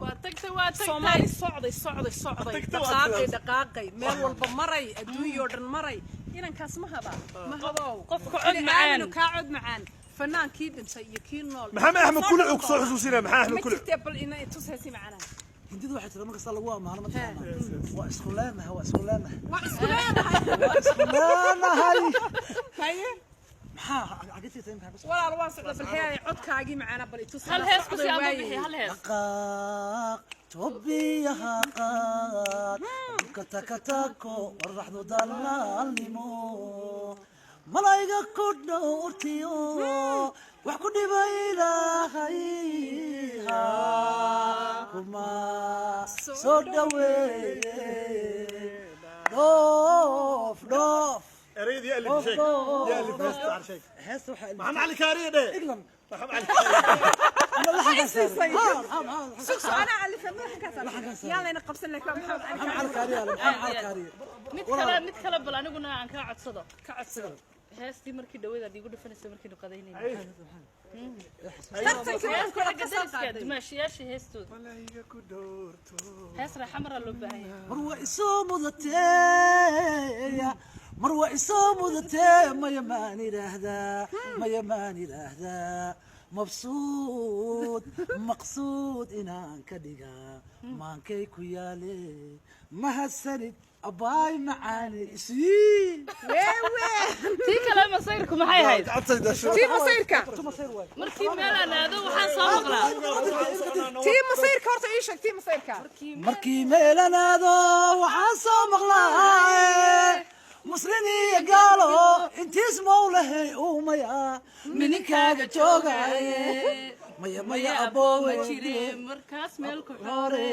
Waa tagtay, waa tagtay. Soomaali socday, socday, socday. Tagtay, waa dhaqaaqay, tagtay. Dhaqaaqay, meel walba maray, adduunyoo dhan maray. Inankaas ma haba, ma habow. Qofka cod macaan. Aaminu kaa cod macaan, fanaankii dhintay iyo kii nool. Maxamed Axmed Kuluc uu kusoo xusuusinaya, Maxamed Axmed Ma Kuluc. jirtee, bal ina tus heesi macanaa. Hindida waxay tira markasta lagu amaano, mataqaanaa, waa isku leenahay, waa isku leenahay. Waa isku leenahay. Waa isku leenahay. Haye. Maxaa cagatiisa imkaa ku Walaal, waan socda, bal heey, codkaagii macaana bal itus. Hal hees ku sii ama bixi hal hees. Dhaqaaq, tobiyaha qaad, dhulka takatako, qoraxdu dalaalnimo, malayga ku dhowrtiyo, wax ku dhiba Ilaahay ha kuma soo dhaweeye. Dhoof, dhoof. Ereyadii alif sheeg, yaa alif heesta ar sheeg. Heesta waxaa Maxamed Cali Kaariye dhe. England. Maxamed Cali Kaariye. Laxankaa saaray. Sugso, anaa alifan laxankaas yaa layna qabsan, laakiin waa Maxamed Cali. Maxamed Cali Kaariye, Maxamed Cali Kaariye. Mid kale, mid kale, bal aniguna aan kaa codsado. Ka codsado. Heestii markii dhaweyd aad iigu dhufanaysa markaynu qadaynayno. Tartankii waxaan kula Xagga ka soo dariska qaaday. Dumaashiyaasha heestooda. Malayga ku dhowrto. Hees raaxamaraa loo baahan yahay. Mar waa isoo mudateeya, mar waa isoo mudatee, maya maan idhaahdaa, maya maan idhaahdaa, mabsuud maqsuud inaan ka dhigaa maankay ku yaale. Mahadsanid, abbaay macaani isii. Wewe. Tii kale masayrku maxay ahayd? Gacantayda. Tii masayrka. Masayr waay. Markii meelaan aado waxaan soo maqlaa. Tii masayrka horta ii sheeg, tii masayrka. Markii meelanaado waxaan soo maqlaa Muslin iyo gaalo intiis mawlahay uumaya mininkaaga joogaye. Maya, maya, aboowe. Ma jire markaas meel ku hore xore.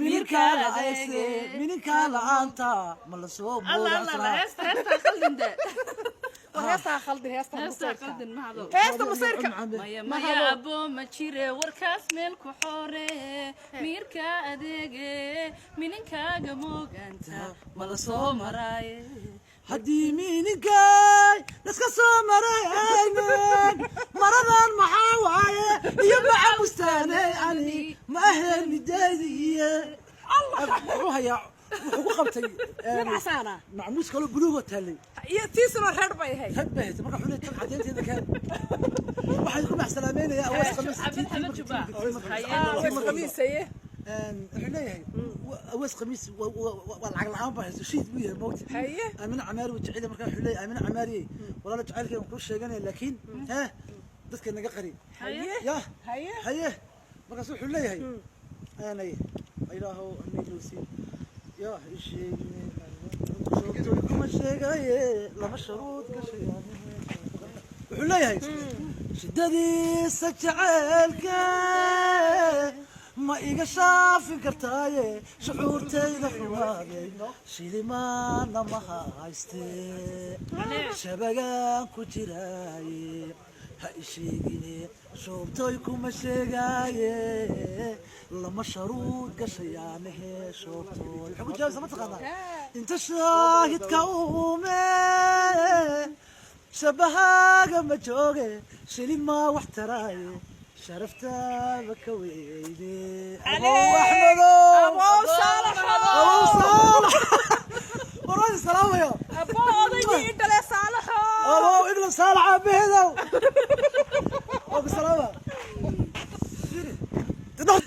Mininkaa la ayse, mininkaa la-aanta ma la soo Allah Allah Allah, heesta, heesta khaldin de. War heestaa khaldin, heesta heesta masayrka. Khaldin mahado. Heesta masayrka. Maya, maya, abo ma jire warkaas meel ku xore, miirka adeege, mininkaaga mooganta ma la soo maraaye. Haddii mininkaay laska soo maraynen, maradan maxaa waaye iyo macamustaane, ani ma ahayn midaydiiye. Wuxuu hayaa, wuxuu ku qabtay Mid casaana. Macmuus kaloo buluugoo taallay. Iyo tiisuna reer bay ahayd. Rag bay haysay. Marka wuxuu leeyahay, tan caddeynteeda keen. Waxaan ku maxsalaameynaya Awees Khamiis. Xabad xabad juba. Awees Khamiisaye. Wuxuu leeyahay Awees Khamiis waa lacag la'aan baa haysto, shiid buu yahay, moogta. Haye. Aamina Camaari wuu jecel yahay. Marka wuxuu leeyahay, Aamina Camaariyey, walaala jacaylkaygan kuu sheeganaya, laakiin hee dadka naga qari. Haye. Ya. Haye. Haye, markaas wuxuu leeyahay, aanay Ilaahow anay lowsiin ya isheegine, kuma sheegaye, lama sharuud gashay. Wuxuu leeyahay, shiddadiisa jaceylka ma iga shaafin kartaaye, shucuurtayda xumaaday, shilimaana ma hayste, shabagaan ku jiraaye, ha isheegine, shoobtoy kuma sheegaaye, lama sharuud gashayaanahe, shoobtoy. Waxay ku jawaabaysaa, mataqaanaa, inta shaahidka uume shabahaaga ma jooge, shilimaa wax taraaye, sharaftaaba ka weyne. Abow Axmedow. Abow Saalaxow. Abow Saalax, warwadi salaamaya. Abow, odaygii i dhale Saalaxow. Abow Iglan Saalax aabaheedow.